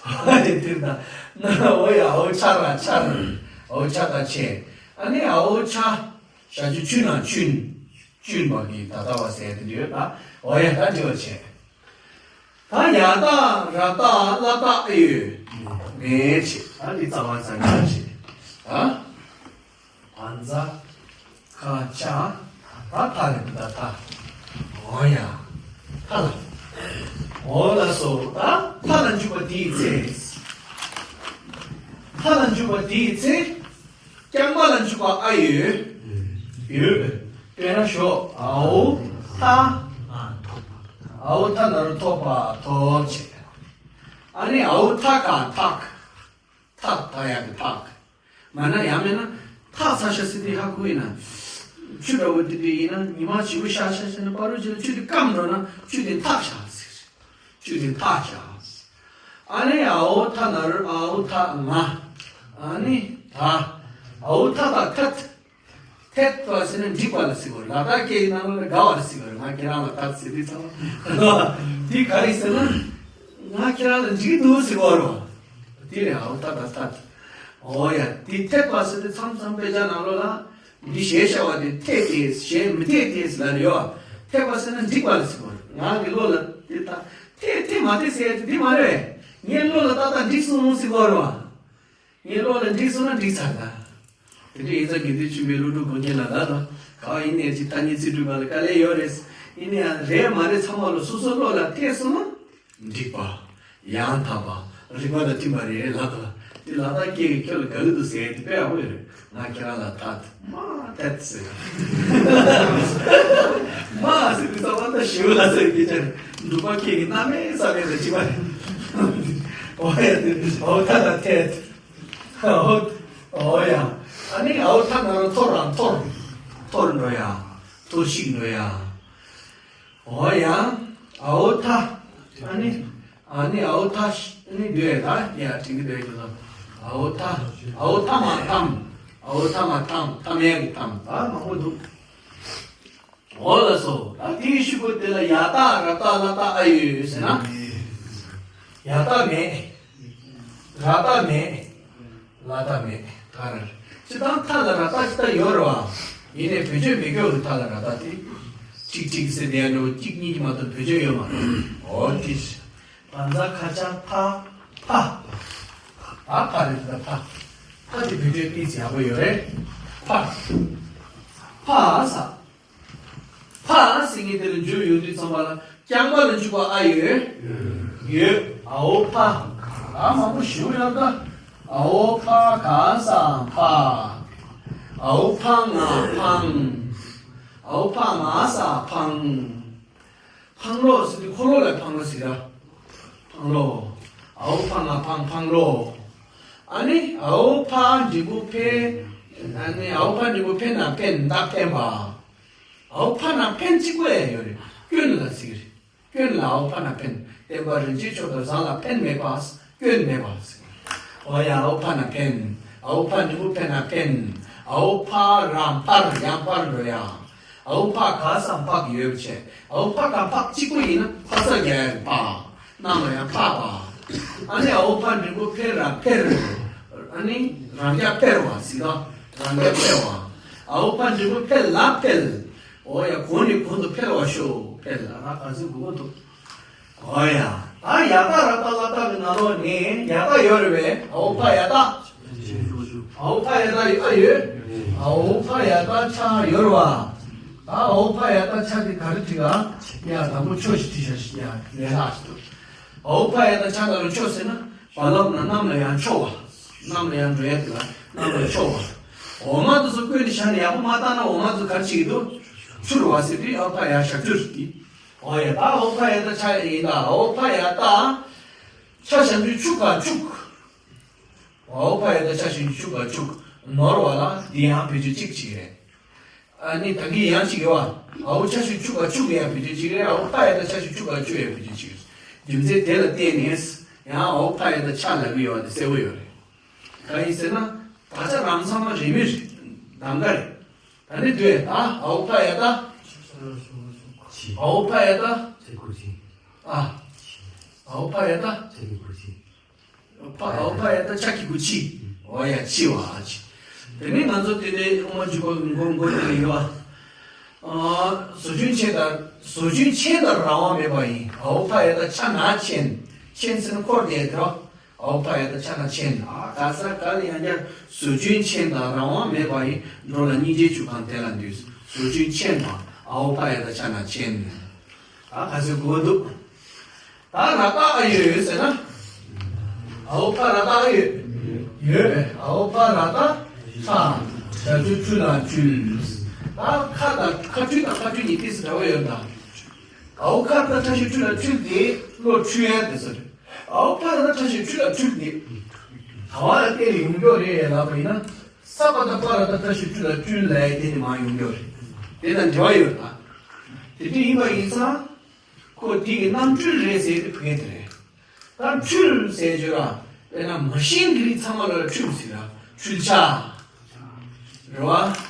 ཨ་དེ་དེ་ད་ན་ཨོ་ཡ་ཨའོ་ཆ་ར་འཆལ། ཨའོ་ཆ་ད་ཆེ། ཨ་ནི་ཨའོ་ཆ། ཞབས་ཀྱུ་ཆུ་ན་ཆུན། ཆུན་པ་གི་ད་ལྟ་བ་ཟེར་དེ་འདྲ་ཡོད་ད། འོ་ཡ་ད་འདྲི་བ་བྱས། ད་ཡ་ད་ར་ད་ལ་ད་ཨེ་ཡོད། མེད་བྱས། ད་འདི་རྩ་བ་ཙམ་ཡོད་བྱས། ད་བ་ཛ་ཁ་ཆ། ད་ད་རེད་ད་ད། འོ་ཡ། ད་ལ། འོ་ལ་སོ་ད་ད་ལ་འཇུག་པ་དེའི་ཚེ། ད་ལ་འཇུག་པ་དེའི་ཚེ། རྐྱང་པ་ལ་འཇུག་པ་ཨ་ཡོད། ཡོད། དཔེར་ན་ཞོག་ཨའོ་ཐ། ཨའོ་ཐ་ན་རོ་ཐོ་པ་ཐོ་བྱེད། ཨ་ནི་ཨའོ་ཐ་ག་ཐག་ཐག་ད་ཡག་གི་ཐག་མ་ན་ཡང་མེད་ན་ཐག་ཚ་ཤ་སི་དེ་ཧ་གོ་ཡིན་ན། ཆུ་འདྲ་བོ་དེ་དེ་ཡིན་ན་ཉི་མ་བྱིའུ་ཤ་ཤ་ཤ་ན་པ་རུ་ཅི་ལ་ཆུ་དེ་སྐམ་འགྲོ་ན་ཆུ་དེ་ཐག་ཤ་ཟེར། ཆུ་དེ་ཐག་ཤ། ཨ་ནི་ཨའོ་ཐ་ན་རུ་ཨའོ་ཐ་ང་། ཨ་ནི་ད། ཨའོ་ཐ་ད་ཐད། ཐད་པ་ཟེར་ན་འགྲིག་པ་ལ་ཟེར་བ་རེད། ལ་དྭགས་སྐད་ཡིག་ནང་ལ་དགའ་བ་ལ་ཟེར་བ་རེད། ང་ཁྱེད་རང་ལ་ཐད་ཟེར་དུས་ཚང་མ། འདི་ག་རེ་ཟེར་ན། ང་ཁྱེད་རང་ལ་འགྲིག་འདུག་ཟེར་བ་རེད། དེ་རེད་ཨའོ་ཐ་ད་ཐད། ཨོ་ཡ་དེ་ཐད་པ་ཟེར་དུས་མཚམས་མཚམས་དཔེ་ཆ་ནང་ལོགས་ལ། འདི་ཞེས་བྱ་བ་དེ་འཐད་དེ་ཞེས་མི་འཐད་དེ་ལ་རེ་བ། འཐད་པ་ཟེར་ན་འགྲིག་པ་ལ་ཟེར་བ་རེད། ང་གི་བློ་ལ་དེ་ལྟ་འཐད་འཐད་མ་འཐད་ཟེར་ཡ་དེ་འདི་མ་རེད། ངའི་བློ་ལ་ཏག་ཏག་འགྲིག་སོང་ཟེར་བ་རེད་བ། ངའི་བློ་ལ་འགྲིག་སོང་ན་འགྲིག་ཚར་ད། དེ་འདྲ་ཡིན་ཙང་དགེ་འདུན་ཆོས་འཕེལ་བློ་གྲོས་དགོངས་རྒྱན་ལ་ད་ད་ག་བ་ཡིན་ནའི་ཅིག་ཐ་སྙད་ཚིག་འབྲུ་སྒང་ལ་དཀའ་ལས་ཡོད་རེད། ཡིན་ན་ཡང་རེད་མ་རེད་ཚང་མ་ལ་སོ་སོ་བློ་ལ་འཐད་སོང་ན། འགྲིག་པ། ཡང་དག་པ། རིག་པ་དང་མཐུན་པ་རེད་ལབ་དང་། དེ་ལ་དྭགས་སྐད་ཀྱིས་ཁྱོད་ལ་དགའ་གི་འདུག་ཟེར་ཡས་དེ་དཔེ་ཡག་པོ་ཡོད་རེད། ང་ཁྱེད་རང་ལ་ཐད། མ་ཐད་ཟེར། མ་ཟེར་དུས་ཙམ་པ་ད་ཞེའུ་ལ་ཟེར་གྱི་ཅན། འབྲུག་པ་སྐད་ཀྱིས་གནམ་མེད་ས་མེད་ལ་ཅི་བ་རེད། འོ་ཡ་དེ་འོ་ཐད་ལ་ཐད། འོ་འོ་ཡ། ཨ་ནི་འོ་ཐད་ན་རོ་ཐོར་རང་ཐོར། ཐོར་འགྲོ་ཡ། ཐོར་ཞིག་འགྲོ་ཡ། འོ་ཡ། འོ་ཐད། ཨ་ནི། ཨ་ནི་འོ་ཐད་ཤ་ཨ་ནི་འདོད་ད་ཡ་དྲན་གི་འདོད་ཀྱི་ལ། འོ་ཐད། འོ་ཐད་མ་ཐམ། འོ་ཐད་མ་ཐམ། ཐམ་ཡ་གི་ཐམ། ད་མང་པོ་འདུག་འོ་ལ་སོ། ད་དེའི་ཤུ་གུ་དེ་ལ་ཡ་ད་ར་ད་ལ་ད་ཨ་ཡོད་ཟེར་ན། ཡ་ད་མེད། ར་ད་མེད། ལ་ད་མེད། ག་རེ་རེད། སྤྱིར་བཏང་ཐ་ལ་ར་ད་ཅི་ད་ཡོད་རེད་བ། ཡིན་ནའི་བེད་སྤྱོད་མི་དགོས་གི་ཐ་ལ་ར་ད་དེ། ཁྲིག་ཁྲིག་ཟེར་དེ་ཡང་འགྲོ་གཅིག་གཉིས་ཀྱི་མ་གཏོགས་བེད་སྤྱོད་ཡོད་མ་རེད། འོ་དེ་རེད། བ་ཛ་ཁ་ཆ་ཕ། ཕ། ཨ་ཕ་རེད་ད་ཕ། ཕ་དེ་བེད་སྤྱོད་ཏིས་ཡག་པོ་ཡོད་རེད། ཕ། ཕ་ས། ཕ་ཟེར་མཁན་དེ་ལ་འཇུག་ཡོང་དུས་ཙམ་པ་ལ་རྐྱང་པ་ལ་འཇུག་པ་ཨ་ཡོད། ཡོད། འོ་ཕ། ཨ་མང་པོ་ཞུ་ཡང་ད། འོ་ཕ་ག་ས་ཕ། འོ་ཕ་ང་ཕང་། འོ་ཕ་ང་ས་ཕང་། ཕང་ལོ་ཟེར་དུས་འཁོར་ལོ་ལ་ཕང་ལོ་ཟེར་ར། ཕང་ལོ། འོ་ཕ་ང་ཕང་ཕང་ལོ། ཨ་ནི་འོ་ཕ་འབྲས་བུ་འཕེན། ཨ་ནི་འོ་ཕ་འབྲས་བུ་འཕེན་ན་འཕེན་ད་འཕེན་པ། འོ་ཕ་ན་འཕེན་གཅིག་པོ་ཡང་ཡོད་རེད། སྐྱོན་ལ་ཟེར་གི་རེད། སྐྱོན་ལ་འོ་ཕ་ན་འཕེན། བསྟན་པ་རིན་ཆེན་མཆོག་དང་བཟང་ལ་འཕེན་མེད་པ། སྐྱོན་མེད་པ་ཟེར། འོ་ཡ་འོ་ཕ་ན་འཕེན། འོ་ཕ་འབྲས་བུ་འཕེན་ན་འཕེན། འོ་ཕ་ར་འཕར་ཡང་འཕར་འགྲོ་ཡ། འོ་ཕ་ག་ས་འཕགས་ཡོད་བྱས། འོ་ཕ་དང་འཕགས་གཅིག་པོ་ཡིན་ན་ཕ་ས་རྒྱ་ཡག་གི་ཕ། གནམ་ལ་ཡང་འཕགས་པ། ཨ་ནི་འོ་ཕ་འབྲས་བུ་འཕེལ་ར་འཕེལ། ཨ་ནི་རང་རྒྱ་འཕེལ་བ་ཟེར་ད། རང་རྒྱ་འཕེལ་བ། འོ་ཕ་འབྲས་བུ་འཕེལ་ལ་འཕེལ། འོ་ཡ་གོང་ནས་གོང་དུ་འཕེལ་བར་ཤོག་འཕེལ་ལ་ར་ག་ཚོད་དགོས་ཀྱི་འདུག་འོ་ཡ། ད་ཡ་ད་ར་ད་ལ་ད་གི་ནང་ལོགས་ནས་ཡ་ད་ཡོད་རེད་པས། འོ་ཕ་ཡ་ད། འོ་ཕ་ཡ་ད་ཡོད་ཨ་ཡོད། འོ་ཕ་ཡ་ད་ཆ་ཡོད་རེད་བ། ད་འོ་ཕ་ཡ་ད་ཆ་དེ་ག་རེ་བྲིས་ག་ཡ་དང་པོ་ཆོས་ཤིག་བྲིས་ཤག་ཤིག་ཡ་ལས་ལྷག་ཅིག་འདུག་འོ་ཕ་ཡ་ད་ཆ་ད་རུ་ཆོས་ཟེར་ན་བ་ལབ་ན་གནམ་ལ་ཡང་འཕྱོ་བ། གནམ་ལ་ཡང་འགྲོ་ཡ་དེ་ལ་གནམ་ལ་འཕྱོ་བ། འོ་མ་དེ་ཚོ་བཀོད་ནས་བཞག་ནས་ཡག་པོ་མ་བཏང་ན་འོ་མ་ཚོ་ག་རེ་བྱེད་ཀྱི་འདུག་འཕྱུར་བ་ཟེར་དུས་འོ་ཕ་ཡ་ཞབས་ཀྱུ་དེ། འོ་ཡ་ད་འོ་ཕ་ཡ་ད་ཆ་ཡིན་ད་འོ་ཕ་ཡ་ད་ཆ་ཞབས་ཀྱུ་འཕྱུག་ག་འཕྱུག་འོ་ཕ་ཡ་ད་ཆ་ཞབས་ཀྱུ་འཕྱུག་ག་འཕྱུག་ནོར་བ་ལ་འདི་ཡང་བེད་སྤྱོད་གཅིག་བྱེད་རེད། ཨ་ནི་ད་གིན་ཡང་གཅིག་ཡོད་བ། འོ་ཆ་ཞབས་ཀྱུ་འཕྱུག་ག་འཕྱུག་ཡ་བེད་སྤྱོད་གཅིག་རེད། འོ་ཕ་ཡ་ད་ཆ་ཞབས་ཀྱུ་འཕྱུག་ག་འཕྱུག་ཡ་བེད་སྤྱོད་གཅིག་རེད། རྒྱུ་མཚན་དེ་ལ་བརྟེན་ནས་ཡང་འོ་ཕ་ཡ་ད་ཆ་ལབ་ཀྱི་ཡོད་བ་དེ་གསལ་པོ་ཡོད་རེད། གང་ཡིན་ཟེར་ན་ད་ཆ་རང་ཚང་མ་རེད་མི་རེད། གདམ་ག་རེད། ད་ནི་དུས་ད་འོ་ཕ་ཡ་ད། འོ་ཕ་ཡ་ད། ཨ། འོ་ཕ་ཡ་ད། ཕ་འོ་ཕ་ཡ་ད་ཆ་གི་གུ་ཕྱི། འོ་ཡ་ཕྱི་བ་ཕྱི། དེ་ནས་ང་ཚོ་དེ་ནས་དབུ་མ་འཇུག་པ་མགོ་མགོ་དེ་ལ་ཡོད་བ། ཨ། ཟོ་ཆུན་ཆེན་དང་ཟོ་ཆུན་ཆེན་དང་རང་དབང་མེད་པ་ཡིན། འོ་ཕ་ཡ་ད་ཆ་ན་ཆེན། ཆེན་ཟེར་ན་འཁོར་དེ་དེ་རོ། འོ་ཕ་ཡ་ད་ཆ་ན་ཆེན། ཨ་ག་ས་ག་ལ་ཡང་བསྐྱར་ཟོ་ཆུན་ཆེན་དང་རང་དབང་མེད་པ་ཡིན། འགྲོ་ལ་སྙིང་རྗེ་ཆུ་གང་དེ་ལ་འདུས། ཟོ་ཆུན་ཆེན་དང་འོ་ཕ་ཡ་ད་ཆ་ན་ཆེན། ཨ་ག་ཚོད་དགོས་འདུག་ད་ར་ཏ་ཨ་ཡོད་ཟེར་ན། འོ་ཕ་ར་ཏ་ཨ་ཡོད། ཡོད་པས། འོ་ཕ་ར་ཏ་ཁ། ཞབས་ཀྱུ་ཁྲུ་ལ་ཁྲུལ། ད་ཁ་དང་ཁ་ཁྲུལ་དང་ཁ་ཁྲུལ་གཉིས་ཏིས་འདྲ་བོ་ཡོད་ད། འོ་ཁ་ད་ཁྲ་ཞབས་ཀྱུ་ཁྲུ་ལ་ཁྲུལ་དེ་བློ་འཁྲུལ་ཡ་དེ་ཟེར། འོ་ཕ་ར་ཏ་ཁྲ་ཞབས་ཀྱུ་ཁྲུ་ལ་ཁྲུལ་དེ། ག་བ་ལ་བརྟེན་ནས་ཡོང་རྒྱུ་རེད་ལབ་པ་ཡིན་ན། ས་པ་ད་པ་ར་ཏ་ཁྲ་ཞབས་ཀྱུ་ཁྲུ་ལ་ཁྲུལ་ལབ་ཡ་དེ་ནི་མ་ཡོང་རྒྱུ་རེད། དེ་དང་འབྲེལ་བ་ཡོད་ད། དེ་འདྲ་ཡིན་པ་ཡིན་ཙང་། ཁོ་དེ་གི་རྣམ་འཕྲུལ་རེད་ཟེར་ཏེ་བོད་དེ་རེད། ད་འཕྲུལ་ཟེར་རྒྱུ་ར། དཔེར་ན་མ་ཤེས་ཀྱི་རིགས་ཚང་མ་ལ་འཕྲུལ་ཟེར་ར། འཕྲུལ་ཆ། རེད་བ།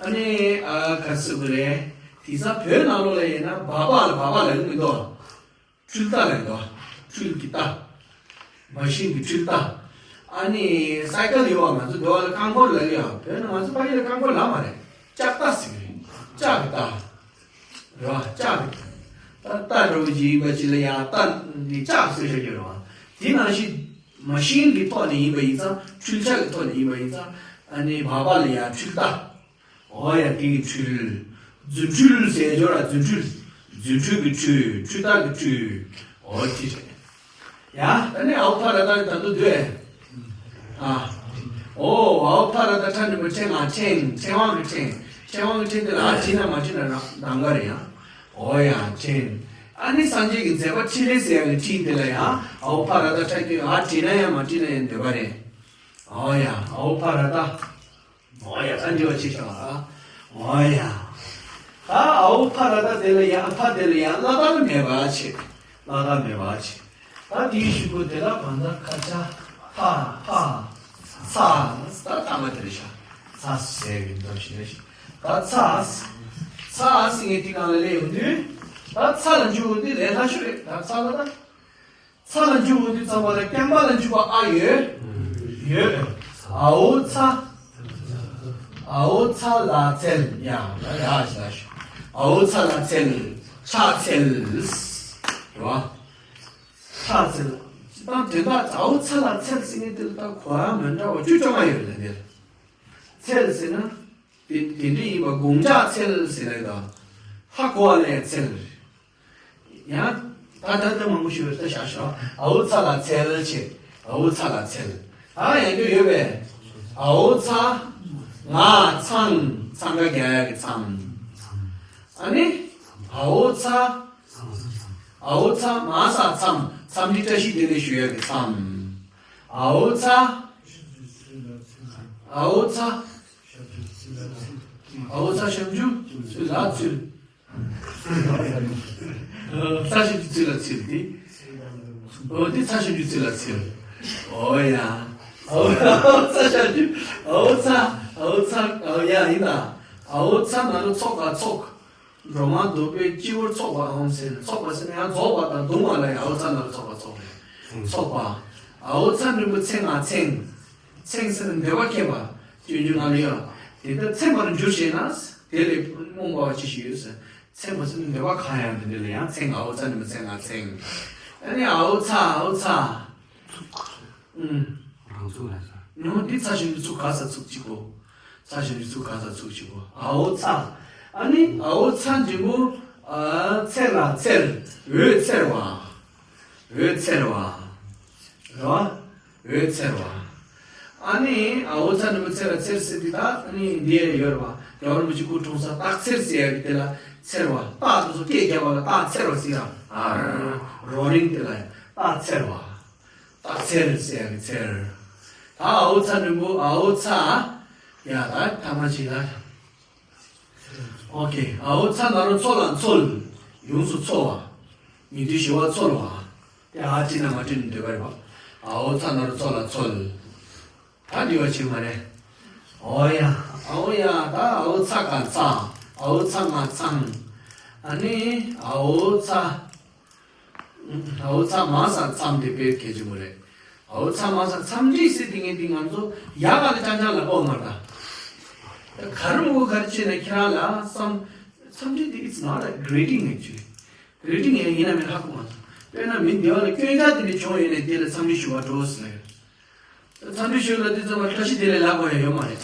ཨ་ནི་ཨ་ག་ཟེར་དགོས་རེད། དེང་སང་བོད་ནང་ལོགས་ལ་ཡིན་ན་སྦག་སྦག་ལ་སྦག་སྦག་ལབ་ཀྱི་མི་འདུག་འཕྲུལ་རྟ་ལབ་འདུག་འཕྲུལ་གྱི་རྟ། མ་ཤིན་གྱི་འཕྲུལ་རྟ། ཨ་ནི་སའི་ཀལ་ཡོད་བ། ང་ཚོ་འདི་བ་ལ་རྐང་འཁོར་ལབ་ཀྱི་ཡོད། བོད་ནང་ང་ཚོ་ཕ་གི་ལ་རྐང་འཁོར་ལབ་མ་རེད། ལྕགས་རྟ་ཟེར་གྱི་རེད། ལྕགས་ཀྱི་རྟ། རེད་བ། ལྕགས་ཀྱི་རྟ། རྟ་འདྲ་བོ་ཅིག་ཡིན་པ་ཅིག་ལ་ཡང་རྟ་འདི་ལྕགས་ཟེར་བཞག་རྒྱུ་རེད་བ། དེ་ནང་བཞིན་མ་ཤིན་གྱི་ཐོག་ནས་ཡིན་པ་ཡིན་ཙང་། འཕྲུལ་ཆ་གི་ཐོག་ནས་ཡིན་པ་ཡིན་ཙང་། ཨ་ནི་སྦག་སྦག་ལ་ཡང་འཕྲུལ་རྟ། འོ་ཡ་དེ་གི་འཕྲུལ། རྫུ་འཕྲུལ་ཟེར་ཡ་ཅིག་ཡོད་ར། རྫུ་འཕྲུལ། རྫུ་འཕྲུལ་གྱི་འཕྲུལ། འཕྲུལ་རྟ་གི་འཕྲུལ། འོ་དེ་རེད། ཡ། ད་ནི་ཨའུ་ཕ་ར་ཏ་ད་དུ་དུས། ཨ། ཨོ། ཨའུ་ཕ་ར་ཏ་ཕྲ་འགྲེང་བུ་ཕྲེང་ང་ཕྲེང་། ཕྲེང་བ་གི་ཕྲེང་། ཕྲེང་བ་གི་ཕྲེང་དེ་ལ་ཨ་བྲིས་ན་མ་བྲིས་ན་རང་གདམ་ག་རེད་ཡ། ཨོ་ཡ། ཕྲེང་། ཨ་ནི་སངས་རྒྱས་ཀྱི་མཛད་པ་ཕྲིན་ལས་ཟེར་ཡ་གི་ཕྲིན་དེ་ལ་ཡ་ཨའུ་ཕ་ར་ཏ་ཕྲ་གི་ཨ་བྲིས་ན་ཡང་མ་བྲིས་ན་ཡང་འདོད་པ་རེད། ཨོ་ཡ། ཨའུ་ཕ་ར་ཏ། ཨོ་ཡ། ད་འདི་བ་ཅིག་བྱ་བ། ཨོ་ཡ། ད་ཨའུ་ཕ་ར་ཏ་དེ་ལ་ཡང་ཕ་དེ་ལ་ཡང་ལ་དྭགས་མེད་པ་བྱེད། ལ་དྭགས་མེད་པ་བྱེད། ད་དེའི་གཞུག་གུ་དེ་ལ་བ་ན་ཁ་ཆ་ཕ་ཕ་ཚ། ད་ཐ་མ་དེ་ལ་ཤ་ཚ་ཟེར་གི་འདུག་ཞེས་ད་ཚ། ཚ་ཟེར་ངས་དེ་གང་ལ་ལས་ཡོང་དུས། ད་ཚ་ལ་འཇུག་འོང་དུས་ལས་སླ་ཤོས་རེད། ད་ཚ་ལ་ད། ཚ་ལ་འཇུག་འོང་དུས་ཚང་མ་ལ་རྐྱང་པ་ལ་འཇུག་པ་ཨ་ཡོད། ཡོད། ཨའོ་ཚ། ཨའོ་ཚ་ལ་ཚལ། ཡ་ཡ་ཞེས་ཞུ། ཨའོ་ཚ་ལ་ཚལ། ཕྱག་འཚལ། རེད་བ། ཕྱག་འཚལ། ད་དོན་དག་ཨའོ་ཚ་ལ་ཚལ་ཟེར་མཁན་དེ་ལ་ད་གོ་བ་མི་འདྲ་བ་བཅུ་བཅོ་ལྔ་ཡོད་ལ་འདིར། ཚལ་ཟེར་ན། དེ་དེ་འདྲ་ཡིན་པ་དགུང་ལྕགས་ཚལ་ཟེར་ལེ་དང་། ཧ་གོ་བ་ལས་ཚལ། ཡང་ད་ད་ལྟ་མང་པོ་ཞིག་ད་བཞག་ཤོག་ཨའོ་ཚ་ལ་ཚལ་བྱེད། ཨའོ་ཚ་ལ་ཚལ། ད་ཡང་ཡོད་ཡོད་པས། ཨའོ་ཚ། ང་ཚང་། འཚང་ཁ་རྒྱག་ཡག་གི་འཚང་། ཨ་ནི། ཨའོ་ཚ། ཨའོ་ཚ་མ་ས་མཚམས། འཚམས་འདྲི་བཀྲ་ཤིས་བདེ་ལེགས་ཞུ་ཡག་གི་འཚམས། ཨའོ་ཚ། ཨའོ་ཚ། ཨའོ་ཚ་ཞབས་ཞུ་ཚུལ་ལ་ཚུལ། ཚ་ཞབས་ཞུ་ཚུལ་ལ་ཚུལ་ཏེ། ཨོ་དེ་ཚ་ཞབས་ཞུ་ཚུལ་ལ་ཚུལ། ཨོ་ཡ། ཨའོ་ཚ་ཞབས་ཞུ། ཨའོ་ཚ། ཨའོ་ཚ། ཨའོ་ཡ་ཡིན་ད། ཨའོ་ཚ་ན་ལོ་ཚོགས་པ་ཚོགས། འགྲོ་མང་སྡུག་པའི་སྤྱི་བོར་ཚོགས་པའམ་ཟེར། ཚོགས་པ་ཟེར་ན་ཡང་རྫོགས་པ་དང་གདུང་བ་ལ་ཡང་ཨའོ་ཚ་ན་ལ་ཚོགས་པ་ཚོགས་རེད། ཚོགས་པ། ཨའོ་ཚ་འགྲེང་བུ་ཚེ་ང་ཚེང་། ཚེང་ཟེར་ན་འདོད་པ་ཁེངས་པ། སྤྱོད་འཇུག་ནང་ལ་ཡོད། དེ་ལྟར་ཚེངས་པར་འགྱུར་ཞེ་ན། དེ་ལས་རྨོངས་པ་ཅི་ཞིག་ཡོད་ཟེར། ཚེངས་པ་ཟེར་ན་འདོད་པ་གང་ཡང་དེ་འདྲ་ལ་ཡང་ཚེང་། ཨའོ་ཚ་འགྲེང་བུ་ཚེ་ང་ཚེང་། ཨ་ནི་ཨའོ་ཚ་ཨའོ་ཚ། ཨུམ། རང་ཚུགས་ལ་ས། ཉོ་འདི་ཚ་ཞིང་འདི་ཚུགས་ག་ས་ཚུགས་གཅིག་གོ། ཚ་ཞིང་འདི་ཚུགས་ག་ས་ཚུགས་གཅིག་གོ། ཨའོ་ཚ། ཨ་ནི་ཨའོ་ཚ་འགྲེང་བུ། ཨ་ཚེ་ལ་ཚེར། འོད་ཚེར་བ། འོད་ཚེར་བ། རེད་བ། འོད་ཚེར་བ། ཨ་ནི་ཨའོ་ཚ་འགྲེང་བུ་ཚེ་ལ་ཚེར་ཟེར་དེ་དག་ཨ་ནི་འདི་ཡང་ཡོད་རེད་བ། རྒྱལ་བ་རིན་པོ་ཆེ་སྐུ་འཁྲུངས་ས་སྟག་འཚེར་ཟེར་ཡ་གི་དེ་ལ་ཚེར་བ། སྟག་དེ་ཚོ་སྐད་རྒྱག་པ་ལ་སྟག་འཚེར་བ་ཟེར་ཡ། ཨ་རོ་རིང་དེ་ལ་ཡང་སྟག་འཚེར་བ། སྟག་འཚེར་ཟེར་ཡ་གི་འཚེར། ད་ཨའོ་ཚ་འགྲེང་བུ་ཨའོ་ཚ། ཡ་ད་ཐ་མ་ཅིག་ལ། ཨོ་ཁེ། ཨའོ་ཚ་ན་རོ་ཚོ་ལ་འཚོལ། ཡོངས་སུ་འཚོ་བ། ཉི་ཤུ་བཞི་བ་འཚོལ་བ། དེ་ཨ་བྲིས་ན་མ་བྲིས་ན་འདོད་པ་རེད་པ། ཨའོ་ཚ་ན་རོ་ཚོ་ལ་འཚོལ། ད་འདི་བ་ཆེ་མ་རེད། ཨོ་ཡ། ཨའོ་ཡ། ད་ཨའོ་ཚ་ག་ཚ། ཨའོ་ཚ་ང་ཚང་། ཨ་ནི་ཨའོ་ཚ། ཨའོ་ཚ་མ་ས་མཚམས་དེ་དཔེ་གལ་ཆེན་པོ་རེད། ཨའོ་ཚ་མ་ས་མཚམས་འདྲི་ཟེར་དེ་ངས་འདི་ང་ཚོ་ཡག་ག་ལ་ཅང་ཅང་ལ་ཕོག་མ་རེད་ད། ག་རེ་མོ་ག་རེ་བྱས་ན་ཁྱེད་རང་ལ་བསམ། མཚམས་འདྲི་འདི་it's not a grading actually. grading ཡང་ཡིན་ན་མིན་ཧ་གོ་མ་སོང་། དཔེར་ན་མི་འདི་བ་ལ་སྐྱོན་ཆ་དེ་འདྲ་བྱུང་ཡོད་ནས་དེ་ལ་འཚམས་འདྲི་ཞུ་བར་འགྲོ་ཟེར་ལ་ཡོད། འཚམས་འདྲི་ཞུ་ལ་དེ་ཚང་མ་བཀྲ་ཤིས་བདེ་ལེགས་ལབ་དགོས་ཡ་ཡོད་མ་རེད།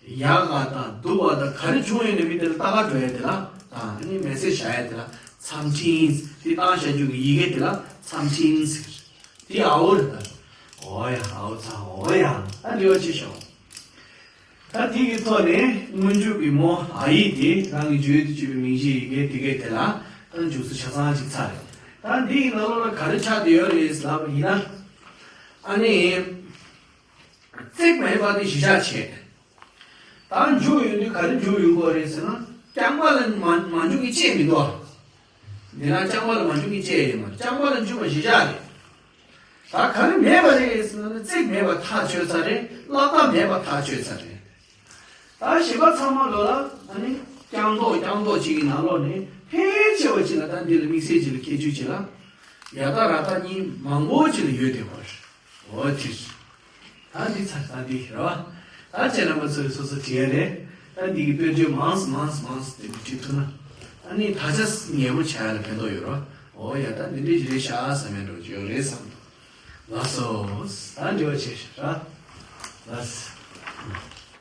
ཡག་ག་དང་སྡུག་པ་དང་ག་རེ་བྱུང་ཡོད་ནས་མི་དེ་ལ་ལྟ་ག་འགྲོ་ཡ་དེ་ལ་དང་ནི་མེ་སེ་ཇི་བཞག་ཡ་དེ་ལ་འཚམས་འཕྲིན་ཟེར། དེ་བཏང་བཞག་རྒྱུ་གི་ཡི་གེ་དེ་ལ་འཚམས་འཕྲིན་ཟེར། དེ་ཨའོ་རེད་ད། ཨོ་ཡ་ཨའོ་ཚ་ཨོ་ཡ། ད་འདི་བ་ཅི་ཤོག་ད་དེ་གི་ཐོག་ནས་སྔོན་འཇུག་གི་མོ་ཨ་ཡིག་དེ་རང་གི་བརྗོད་དུ་བཅུག་པའི་མིང་གཞིའི་ཡི་གེ་དེ་གའི་དེ་ལ་ད་འཇུག་ས་ཆ་ཚང་ཅིག་ཚར་རེད། ད་འདི་ཡི་ནང་ལོགས་ལ་ག་རེ་ཆགས་བསྡད་ཡོད་རེད་ལབ་པ་ཡིན་ན། ཨ་ནི། བརྩེགས་མེད་པ་དེ་གཞི་བཞག་བྱས། ད་འཇུག་ཡོང་དུས་ག་རེ་འཇུག་ཡོང་དགོས་རེད་ཟེར་ན། རྐྱང་པ་ལ་མ་མ་འཇུག་གི་བཅད་མི་འདུག་ཨ། འདི་ན་རྐྱང་པ་ལ་མ་འཇུག་གི་བཅད་ཡོད་མ་རེད། རྐྱང་པ་ལ་འཇུག་པ་གཞི་བཞག་རེད། ད་ག་རེ་མེད་པ་རེད་ཟེར་ན་བརྩེགས་མེད་པ་ཐག་ཆོད་ཚར་རེད། ཀླག་རྟགས་མེད་པ་ཐག་ཆོད་ཚར་རེད། ད་གཞན་པ་ཚང་མ་ལོ་ལ་ཨ་ནི་རྐྱང་ཏོག་རྐྱང་ཏོག་ཅིག་གི་ནང་ལོགས་ནས་ཕལ་ཆེ་བ་ཅིག་ལ་ད་འདི་ལ་དམིགས་བསལ་ཅིག་ལ་ཁྱད་ཆོས་ཅིག་ལ་ཡ་ད་ར་ད་གཉིས་མང་པོ་ཅིག་ལ་ཡོད་དེ་བར། འོ་དེ། ད་འདི་ཚར་ད་འདི་རེད་བ། ད་ཁྱེད་རྣམ་པ་ཚོས་སོ་སོ་བྲིས་ཡ་རེད། ད་འདི་གི་དཔེར་བརྗོད་མང་སུ་མང་སུ་མང་སུ་དེ་འདྲ་བྲིས་ཐུབ་ན། ཨ་ནི་ད་ཆ་ཉེ་པོ་བྱ་ཡ་ལ་ཕན་ཐོགས་ཡོད་རེད་བ། འོ་ཡ་ད་འདི་འདྲ་ཞིག་རེད་ཤག་བསམ་ཡ་འདྲ་བོ་ཅིག་ཡོད་རེད་བསམ་འདུག་ལགས་སོ། ད་འདྲི་བ་བྱེད་ཤག་ར། ལགས།